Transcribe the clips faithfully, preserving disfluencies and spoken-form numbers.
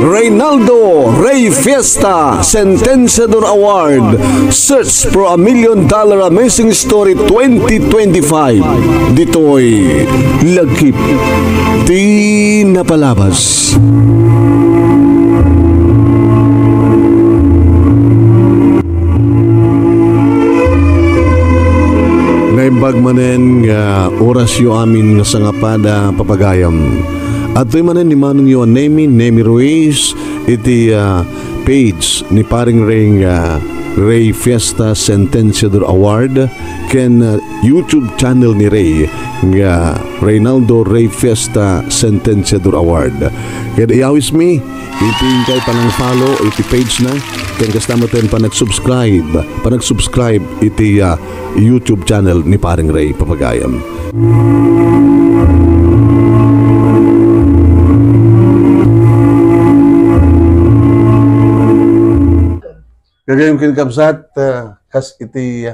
Reynaldo Rey Fiesta Sentenciador Award, Search for a Million Dollar Amazing Story twenty twenty-five. Ditoy Lagip ti Napalabas. Naimbag manen nga orasyo amin nga sangapada, papagayam. Adtoy manen ni manongyo a Nemi, Nemi Ruiz, iti, ah, page ni Paring Rey nga Rey Fiesta Sentenciador Award ken, ah, YouTube channel ni Rey nga Reynaldo Rey Fiesta Sentenciador Award. Ket iyawismi iti inkay panang-follow iti page na, ken kasta met ken panag-subscribe, panag-subscribe iti, ah, YouTube channel ni Paring Rey, papagayam. Gagayem ken kabsat, ah, kas iti,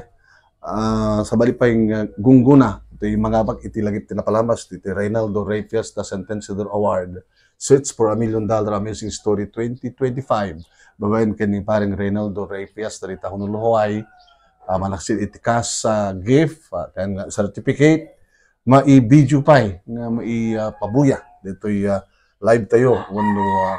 ah, sabali pay nga gunggona, iti mangabak iti Lagip ti Napalabas, iti Reynaldo Rey Fiesta Sentenciador Award, Search for a Million Dollar Amazing Story twenty twenty-five. Babaen ken ni Paring Reynaldo Rey Fiesta dita Honolulu, Hawaii, ah, malaksid iti kas, ah, gift, ah, ken nga certificate, mai-video pay nga mai-, ah, pabuya ditoy, ah, live tayo wenno, ah,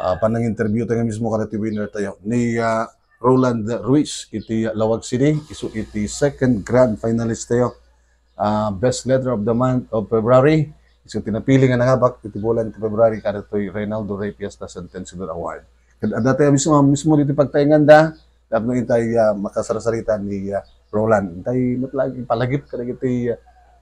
ah, panang-interview tayo nga mismo kadagiti winner tayo ni, ah, Roland Ruiz iti Laoag City, isu iti second grand finalist tayo, ah, best letter of the month of February, isu ti napili nga nangabak iti bulan ti February kadagitoy Reynaldo Rey Fiesta Sentenciador Award. Ket adda tayo mismo, mismo ditoy pagtaenganda, tapno intay, ah, makasarsarita ni, ah, Roland. Intay met laeng ipalagip kadagiti,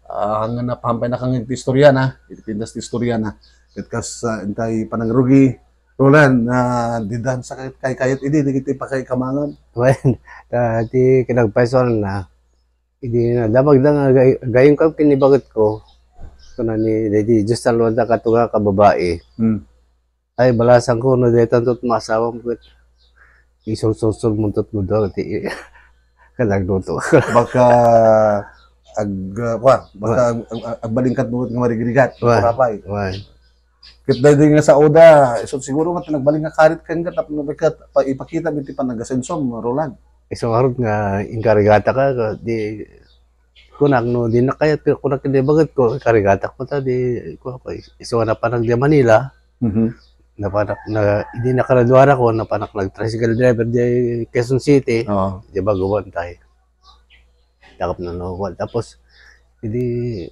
ah, nga napampay nakangeg ti istorya na, iti pintas ti istorya na. Ket kas, ah, intay panangrugi, Roland, ah, dida sa kay-, kaykayat idi dagiti pakaikamangam. Wen, ta, ti kinagpaysuan na, idi na, damagda nga gay-, gayyem ka ken ni bagetko, kuna ni, daydi Dios talloanda kato nga kababai. Hmm. Ay, balasanko no daytanto ti maasawam ket isulsulsol muntot gudua ti kadagdoto. Baka ag-, ah, wa, baka Wa. ag-, ag-, agbalingkat mo nga marigrigat, Wa. Kurapay. Wa. Ket daydi nga saoda, isu siguro nga nagbalin nga karit ken ket tapno ket pa-, ipakita mi ti panagasensom, Roland. Isu ngarud nga inkarigata ka, ka, di, kunak no, di nakayat ka, kunak di baget ko, karigatak ko ta, di, ko, ko, isu nga napanak di Manila, Mhm. napanak na, di nakaraduara ko, napanak nag-tricycle driver di Quezon City, Oo. di bago bantay. Takap na no, tapos, di,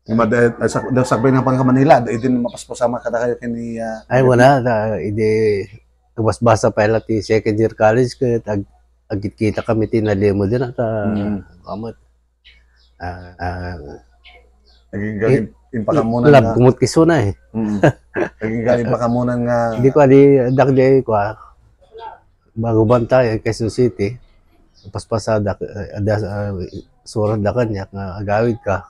Nga mada-, ay, sak-, da-, sakbay na pang ka Manila, da-, idin mapaspas ama kada kayo kini, ah, Ay, wala. Da, idi, basbasa pa ila ti second year college, ket ag-, agkita kami ti nalimo din, at, ah, Mm. amat. Ah, ah, Naging galing i-, impakamunan love na. Kumot kisuna eh. Mm. Naging galing impakamunan nga. Hindi ko, adi, dak di ko, ah. Bago bantay, eh, Quezon City. Paspasada, eh, ada, ah, surat da kaniak nga agawid ka.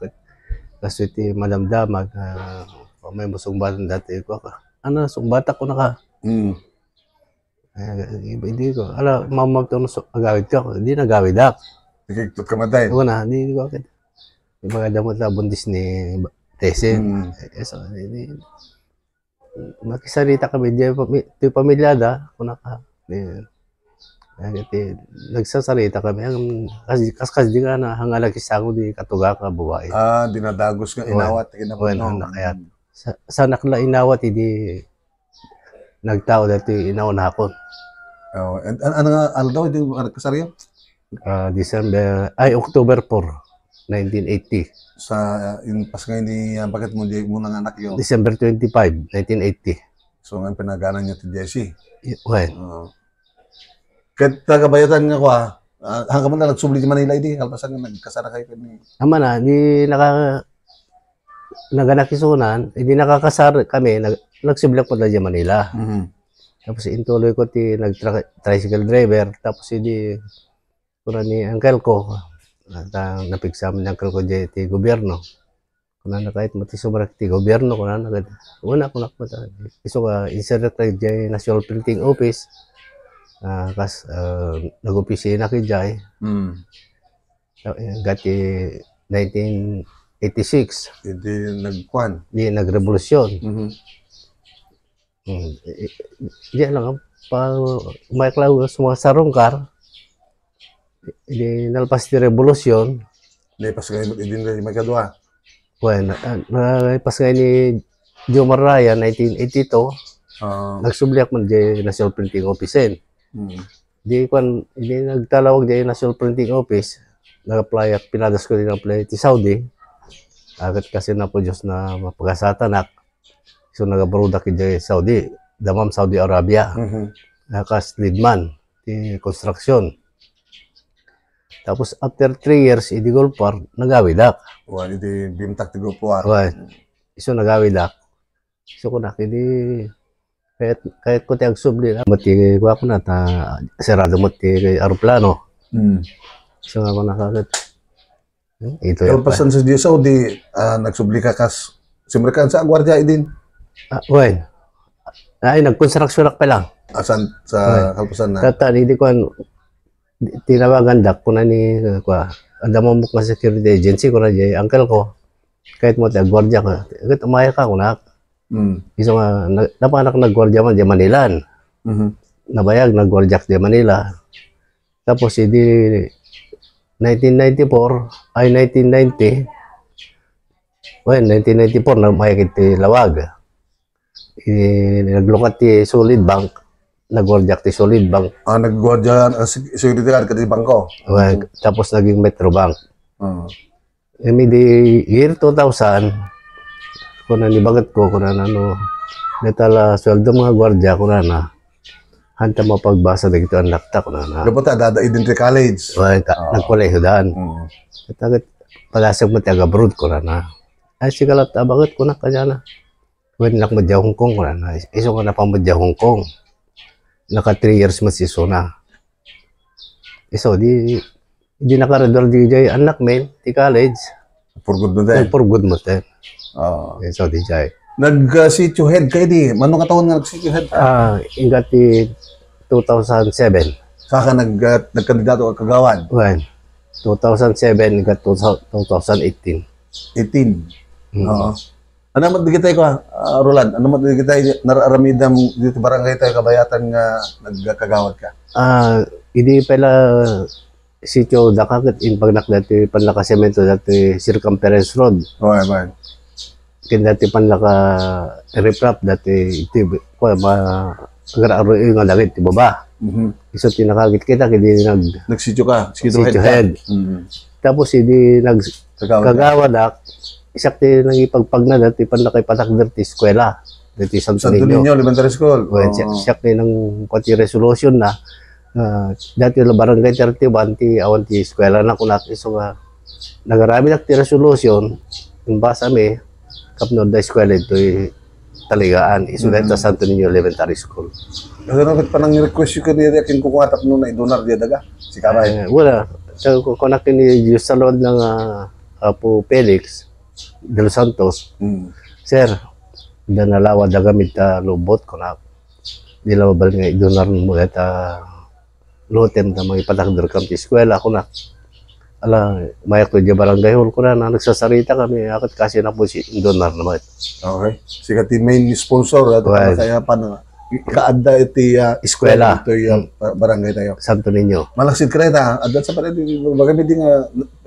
Kaso iti madamdamag, ah, may musungbatan dati ko. Ano, sungbatak ko na ka. Mm. Eh, hindi ko. Ala, mamam to, so, agawid ka. Hindi nagawidak. Ikiktot ka matay. Wala, hindi ko. Yung mga damot na bundis ni Tessie. Mm. Eh, so, hindi, Makisarita kami, di pami-, ti pamilyada, kunaka, di, ay, ti, nagsasarita kami, ang, kas-, kas-, kas-, di nga na, hanggang nakisango, di katuga ka, babae. Ah, dinadagos nga Wen. Inawat, Wen, kinapudno. Ang nakayat. Sa, sa nakla inawat, idi, nagtao dati inaunakon. Oh, and, an-, ano nga aldaw, di, ano, kasaryo? Ah, December, ay, October four, nineteen eighty. Sa, ah, in, pas nga ini, ah, bakit mo di mo nanganak yo? December twenty-five, nineteen eighty. So, nga pinaganan niya ti Jessie? Y-, well. Oo. Ket taga Bayatan nga kwa, ah, hanggang man na nagsubli di Manila idi, kalpasan nga nagkasara kayo kani. Ama na, di naka-, naganak isunan, idi nakakasar kami, nag-, nagsubli ko na di Manila. Mhm. Tapos intuloy ko ti nag-, tricycle driver, tapos idi kuna ni uncle ko, at, ah, napigsa man ni uncle ko diay ti gobyerno. Kunana, "Kahit mati sumrek ti gobyerno," kunana, "gad-, una, kunak mata, isu ka, insert ka diay National Printing Office." Ah, kas, ah, nag-opisina ka diay. Hmm. Ah, eh, gati nineteen eighty-six. Idi nagkuan. Di nagrevolusyon. Mhm. Hmm, i-, i-, di lang, pa, umayag lang sa mga sarungkar, di nalpas ti revolusyon. Naipas nga, idi na may kadua. Wen, ah, naipas nga ni Jomar Raya, nineteen eighty-two, Ah. nagsubliak man di National Printing Office, eh. Hmm. Di kwan, di nagtalawag di National Printing Office, nag-apply ak, pinadasko di apply ti Saudi. Agat kasi na po Diyos na mapagasatannak. So, nag-abroad ak idiay Saudi, Dammam, Saudi Arabia. Mhm. Nakas leadman, ti construction. Tapos, after three years, idi Gulf War, nagawidak. Wan, idi bimtak ti Gulf War. Wan. So, nagawidak. So, kunak, idi, kahit, kahit ko ti agsubli, ah, mati, kuha ko na, ta, sarado mo ti aeroplano. Hmm. So, nga ko nakagat. Hmm, ito yung Kalpasan sa Dios, oh, di, ah, nagsubli ka kas, simrekan sa guardia idin. Ah, wen. Ay, nagkonstruksyon ak pa lang. Asan sa Wen. Kalpasan na? Tata, di, di ko an-, di, tinawagan dak, kuna ni, uh, kwa, adda mo nga security agency, kuna di, uncle ko. Kahit mo ti guardia ka, kahit umaya ka, kuna. Hmm. Isu nga, na-, napanak nagguardia man di Manilan. Mhm. Nabayag, nagguardia di Manila. Tapos, idi nineteen ninety-four, ay, nineteen ninety, well, nineteen ninety-four, nagmayag iti lawag. I-, naglukat ti Solid Bank, nagguardiak ti Solid Bank. Ah, nagguardia, ah, sec-, security guard ka di bangko? Well, tapos naging Metro Bank. Ah. Imi di year two thousand, kuna ni baget ko, kuna na, no, deta la sueldo mga guardia, kuna na, hanta mapagbasa dagiti annakta, kuna na. Gapu ta, dada idin ti college. Wa, ka-, Oo. nagkolehidan. Mm. Ket agat, padasag mo ti agabroad, kuna na. Ay, sika latta, baget, kuna kanya na. Wen, nak media Hong Kong, kuna na. Isu nga napan media Hong Kong. Naka three years mo si Sona. Isu, di, di nakarador di jay anak men, ti college. For good mo din. For good mo din. Oo. Isu, di jay. Nag, uh, sitio head kayo di. Mano nga taon nga nag-sitio head ka? Ah, ingat ti two thousand seven. Saka nag, uh, nagkandidato ka kagawad? Wen. Two thousand seven, ingat two thousand, two thousand eighteen. Eighteen? Mm. Oo. Ano man digitay ko, ah, Roland? Ano man digitay nararamidam dito barangay tayo kabayatan nga nagkagawad ka? Ah, idi pala sitio Dakaket, impagnak dati panlakasemento dati circumference road. Oy, oy. Ken dati panlaka riprap dati iti, kwa, ma-, agar-aruy nga langit ti baba. Mhm. Isu ti nakagit kita, kidi nag- Nagsitio ka, sitio head ka. Sitio head. Mhm. Tapos idi nag- Kagawad ka. Kagawad ak, siak ti nangipagpagna dati panlaka ipatakder ti eskwela, dati Santo Santo Niño. Niño Elementary School. Well, siak, Oo. siak ti nang pati resolution na, ah, dati la barangay thirty-one ti awan ti eskwela na kunak, isu nga nagaramid ak ti resolution, imbasa mi, tapno adda eskwela ditoy Taligaan, isu Mm. dayta Santo Niño Elementary School. Ano na ket panang request yu ken iri akin kukuha tapno naidunar di daga? Si Kamay. Eh, wala. So, ku-, kunak ni Diyos sa Lord ng, ah, Apo Felix de los Santos. Mm. Sir, da nalawa daga mit, ah, lubot, kunak. Di la mabal nga idunar mo dayta lotem ta mangipatakder kam ti eskwela, kuna. Ala, mayak to di barangay hall, kuna na nagsasarita kami, akat kasi na po si Indon Narnamat. Okay. Sika ti main sponsor, at Well. Kaya pa na, kaadda iti, ah, Eskwela. Ito yung, Hmm. ah, barangay tayo. Santo Niño. Malaksid ka na ita, adda sa pala, di, bagay di nga,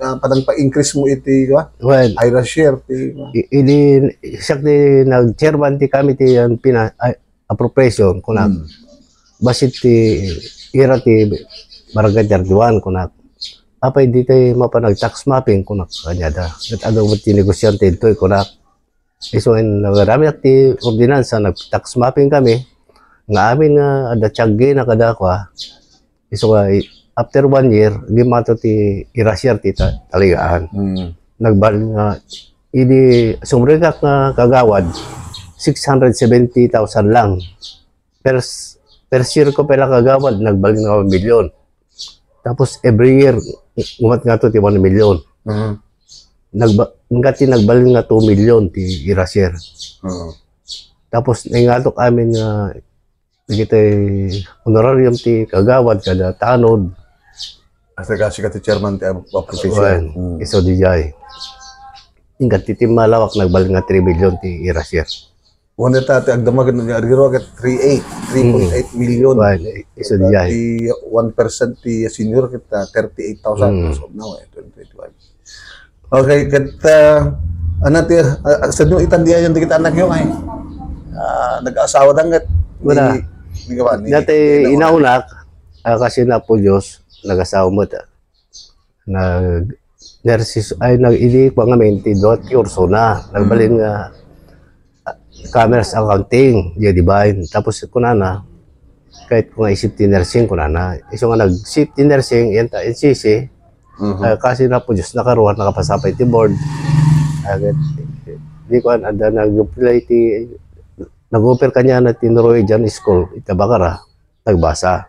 ah, padang pa-increase mo iti, di ba? Well. Ira share, di ba? I-, ini, siya di nag-chairman ti committee, ang pina-, ay, appropriation, kunak. Hmm. Basit ti ira ti Barangay thirty-one, kunak. Apay di tayo mapanag tax mapping, kunak, kanyada. Ket adu met ti negosyante ditoy, kunak. Isu en, nagarami ak ti ordinansa, nag tax mapping kami, nga amin nga adda tiyaggi na kada kwa. Isu nga, i-, after one year, gimato ti irasir ti ta-, Taligaan. Hmm. Nagbal nga, idi sumrekak nga kagawad, six hundred seventy thousand lang. Per, per share ko pala kagawad, nagbalin nga milyon. Tapos every year, umat nga to ti one million. Mhm. Nagba-, nga ti nagbalin nga two million ti irasir. Mhm. Tapos, naingatok amin nga, dagiti honorarium ti kagawad, kada tanod. Hasta kasi ka ti chairman ti ap-, appropriation. Well, Hmm. iso di jay. Inka ti timmalawak, nagbalin nga three million ti irasir. Wen dayta ti agdama ket nga ariro ket three eight, three point eight million. Wen, isu diay. Ti one percent ti senior ket, ah, thirty-eight thousand as of now, eh, twenty twenty-five. Okay, ket, ah, ano ti, ah, sadino itan diay dagiti annakyo, ay? Ah, nag-asawa da ket ni, ni gawa ni, dati inaunak, ah, kas ni Apo Dios, nag-asawa met, ah. Nag-nurses, ay, nag-, idi ko ngamin, ti dua ti kurso na. Nagbalin nga, ah, commerce accounting, diay Divine. Tapos kunana, kayat ko nga i-safety nursing, kunana. Isu nga nag-safety nursing, yan ta, N C C, ah, kas ni Apo Dios, nakaruar, nakapasa pay ti board. Ah, di ko an-, adda nag-apply ti, nag-offer kaniana ti Norwegian school, ita Bacara, nagbasa.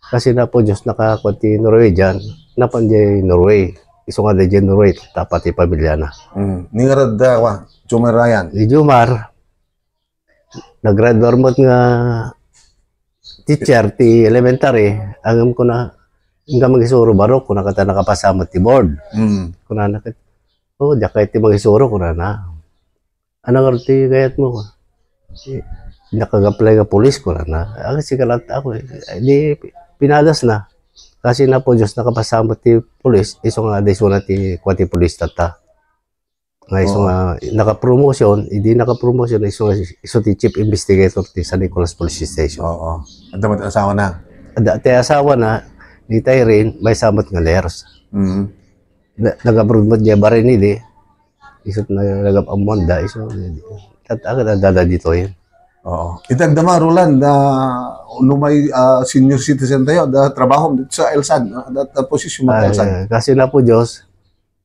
Kas ni Apo Dios, nakakuan ti Norwegian, napan diay Norway. Isu nga diay Norway, tapno ti pamiliana. Mm. Ni ngarud da, wa, Jomar Ryan. Ni Jomar, nag-graduate met nga teacher ti elementary, ngem kuna, "Inka mangisuro, Barok," kuna, "ket nakapasa met ti board." Mm. Kunana ket, "Oh, diak kayat ti mangisuro," kunana. "Ano nga ti kayatmo?" "Eh, nakag-apply nga pulis," kunana. "Ah, sige, latta ako, eh." Di pinadasna. Kas ni Apo Dios, nakapasa met ti pulis, isu nga adda isuna ti kua ti pulis tatta. Nga isu nga nakapromotion, idi nakapromotion, isu nga, isu ti chief investigator ti San Nicolas Police Station. Oo. Adda met asawana? Adda ti asawana, ni Irene, maysa met nga nurse. Mm. Na-, nag-abroad met diay Bahrain idi. Isu't na-, nagap-ammoanda, isu, tat-, agad adda ditoy. Oo. Iti agdama, Roland, na, no may, ah, senior citizen tayo, da trabaho dito sa ELSAD, no? Da, da posisyon mo sa ELSAD. Ah, kas ni Apo Dios,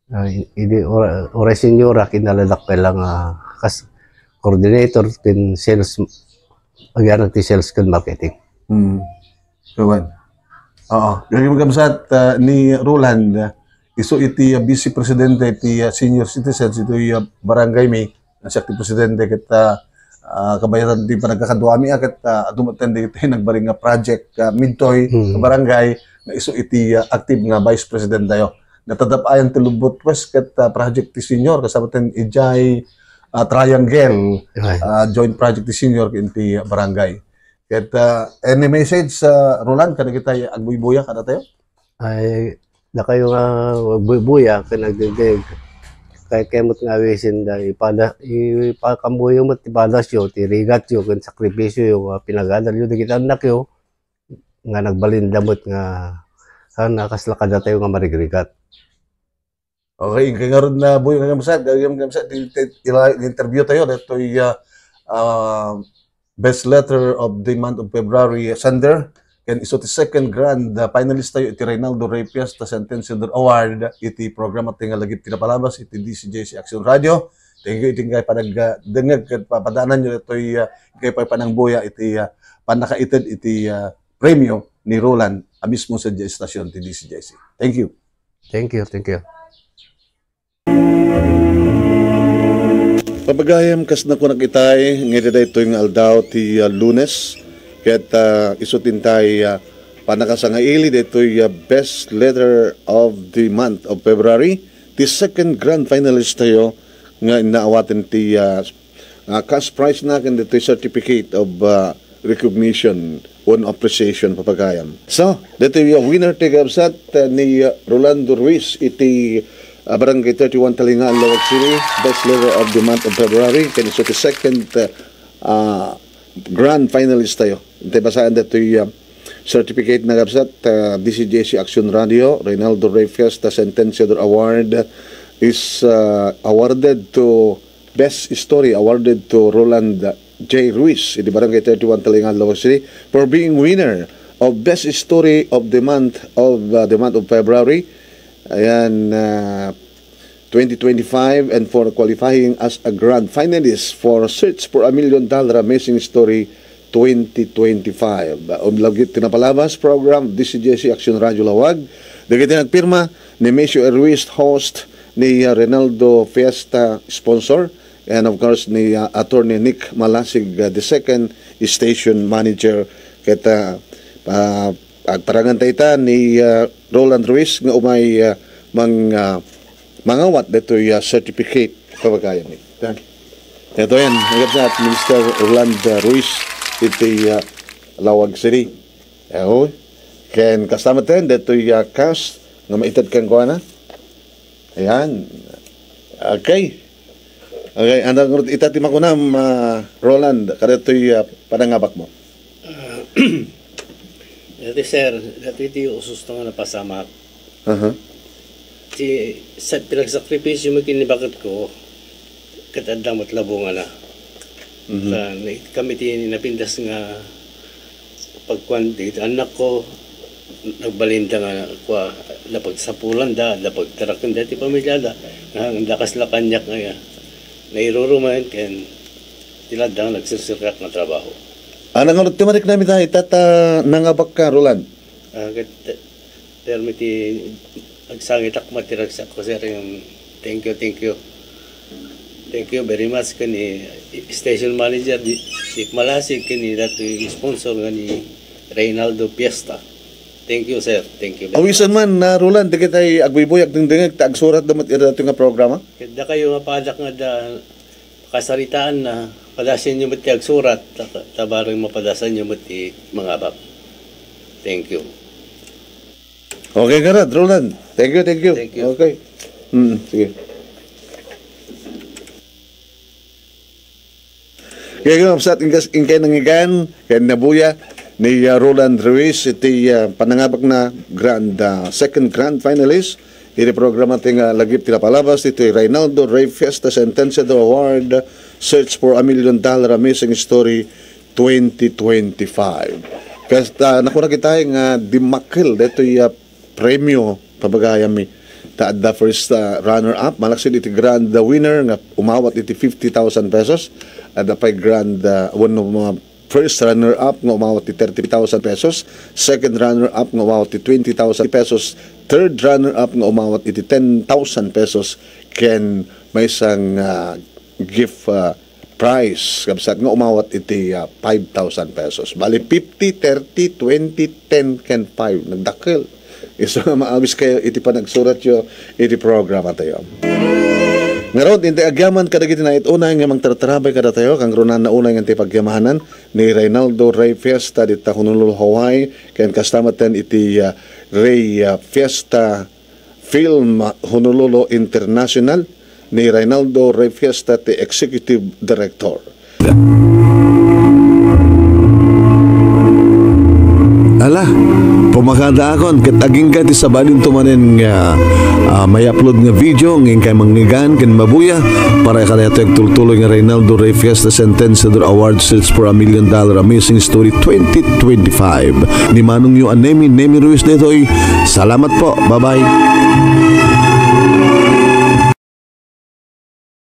ah, i-, idi ora-, oray senior, kinaladak pa lang, ah, kas coordinator ken sales, agyana ti sales ken marketing. Hmm. Kawan. Oo. Gagi magkabsat, ah, ni Roland, ah, isu iti, ah, vice presidente ti, ah, senior citizens iti, ah, barangay mi, nga siak ti presidente ket, ah, ah, kabayatan ti panagkakaduami, ah, ket, ah, adu met dagiti nagbalin nga project, ah, midtoy, hmm, nga barangay, nga isu iti, ah, active nga vice president tayo. Natadap-ayan ti Lubot West ket, ah, project ti senior, kasama ten idiay, ah, triangle, ay, ah, joint project ti senior ken ti barangay. Ket, ah, any message, ah, Roland, kadagiti agbuybuya kadatayo? Ay, dakayo nga agbuybuya ken agdengdeng. Kayatkayo met nga awisin da, ipada-, ipakammoyo met ti padasyo, ti rigatyo, ken sakripisyoyo nga pinagadalyo dagiti annakyo, nga nagbalinda met nga, sana kasla kadatayo nga marigrigat. Okay, inkay ngarud na buyo nga gamsat, gagam gamsat, di, di, ila-, interview tayo, datoy, ah, ah, best letter of the month of February, Sander, ken isu ti second grand, ah, finalist tayo iti Reynaldo Rey Fiesta Centennial Award iti programa ti nga lagip ti napalabas iti D C J C Action Radio. Thank you, iti inkay panag-, ah, dengeg ket papadaananyo datoy, ah, inkay pay panangbuya iti, ah, pannakaited iti, ah, premio ni Roland a mismo sa diay estasyon ti D C J C. Thank you. Thank you, thank you. Papagayam, kas nakunak itay, nga iti daytoy nga aldaw ti, ah, Lunes, ket, ah, isu ti intay, ah, pannakasangaili daytoy, ah, best letter of the month of February, ti second grand finalist tayo nga innaawaten ti, ah, ah, cash prize na ken ditoy certificate of, ah, recognition on appreciation, papagayam. So, ditoy, ah, winner ti kabsat, ah, ni, ah, Rolando Ruiz iti, ah, Barangay thirty-one, Talingaan, Laoag City, best letter of the month of February, ken isu ti second, ah, ah, grand finalist tayo. Intay basaen ditoy, ah, certificate na kabsat, ah, D C J C Action Radio, Reynaldo Rey Fiesta Centennial Award is, ah, awarded to Best Story awarded to Roland J Ruiz iti Barangay thirty-one, Talingaan, Laoag City, for being winner of Best Story of the Month of, uh, the month of February. Ayan, uh, twenty twenty-five, and for qualifying as a grand finalist for Search for a Million Dollar Amazing Story twenty twenty-five. Umlagit ti napalabas program, D C J C Action Radio Laoag. Dagiti nagpirma, ni Mesio Ruiz, host, ni, uh, Renaldo Fiesta, sponsor, and of course, ni, uh, Attorney Nick Malasig, uh, the second, station manager. Ket, uh, uh, agparangan ta ita ni, uh, Roland Ruiz nga umay, uh, mang, uh, mangawat ditoy, uh, certificate Pabagayam ita. Ito yan, ang gabsat, Minister Roland, uh, Ruiz, iti, uh, Laoag City. Eho, ken kasta met ten, detoy, uh, cast, nga maited kenkuana. Ayan. Okay. Okay, anda ngarud ita ti makunam, uh, Roland, kadetoy, uh, panangabak mo? Ah, dati, sir, dati ti ususto nga napasamak. Aha. Ti sa-, pinagsakripisyo mo ken ni baketko, ket adda met la bungana. Mhm. Ta, na-, kami ti napintas nga pagkuan dagiti annakko, nagbalinda nga kua, napagsapulanda, napagtarakenda ti pamilyada, nga, nga kasla kaniak nga nairurumen ken ti ladda nga nagserserkak nga trabaho. Ano nga ti mariknam ita, ita ta nangabakka, Roland? Ah, ket, permi ti agsangitak met ti ragsakko, sir, yung thank you, thank you. Thank you very much ken ni station manager, di, Chief Malasig, ken ni datoy sponsor nga ni Reynaldo Fiesta. Thank you, sir. Thank you very much. Awisan man, na Roland, dagiti agbuybuy, agdengdengngeg, ta agsurat da met ida datoy nga programa. Ket dakayo nga padak nga da, kasaritaanna, padasenyo met ti agsurat, ta, ta bareng mapadasanyo met ti mangabak. Thank you. Okay, garud, Roland. Thank you, thank you. Thank you. Okay. Mm, sige. Kaya nga, kapsat, ingkas-, ingkay nangigan, kay nabuya ni, uh, Roland Ruiz, iti, uh, panangabakna grand, uh, second grand finalist, iti programa ti nga lagip ti napalabas, iti Reynaldo Rey Fiesta Sentenciado Award, Search for a Million Dollar Amazing Story twenty twenty-five. Kasta, nakuna kita nga dimmakkel, detoy, uh, premio, pabagayam mi. Ta adda first, uh, runner-up, malaksid iti grand, uh, winner nga umawat iti fifty thousand pesos. Adda pay grand, uh, wenno mga first runner-up nga umawat ti thirty thousand pesos, second runner-up nga umawat ti twenty thousand pesos, third runner-up nga umawat iti ten thousand pesos, ken maysa nga, ah, gift, ah, prize, kabsat nga umawat iti, ah, five thousand pesos. Bali, fifty, thirty, twenty, ten, ken five. Nagdakkel. Isu nga maawis kayo iti panagsuratyo iti programa tayo. Ngarud, inti agyaman kadagiti nait-unay nga mangtartarabay kadatayo, kangrunan na unay nga ti pagyamanan ni Reynaldo Rey Fiesta dita Honolulu, Hawaii, ken kasta met ten iti, ah, Rey, ah, Fiesta Film Honolulu International ni Reynaldo Rey Fiesta ti Executive Director. Ala, pumakadaakon ket agingga ti sabadinto manen nga, ah, may-upload nga video nga inkay mangnigan ken mabuya para kadaytoy agtultuloy nga Reynaldo Rey Fiesta Sentenciador Award Search for a Million Dollar Amazing Story twenty twenty-five. Ni manongyo a Nemi, Nemi Ruiz daytoy. Salamat po. Bye-bye.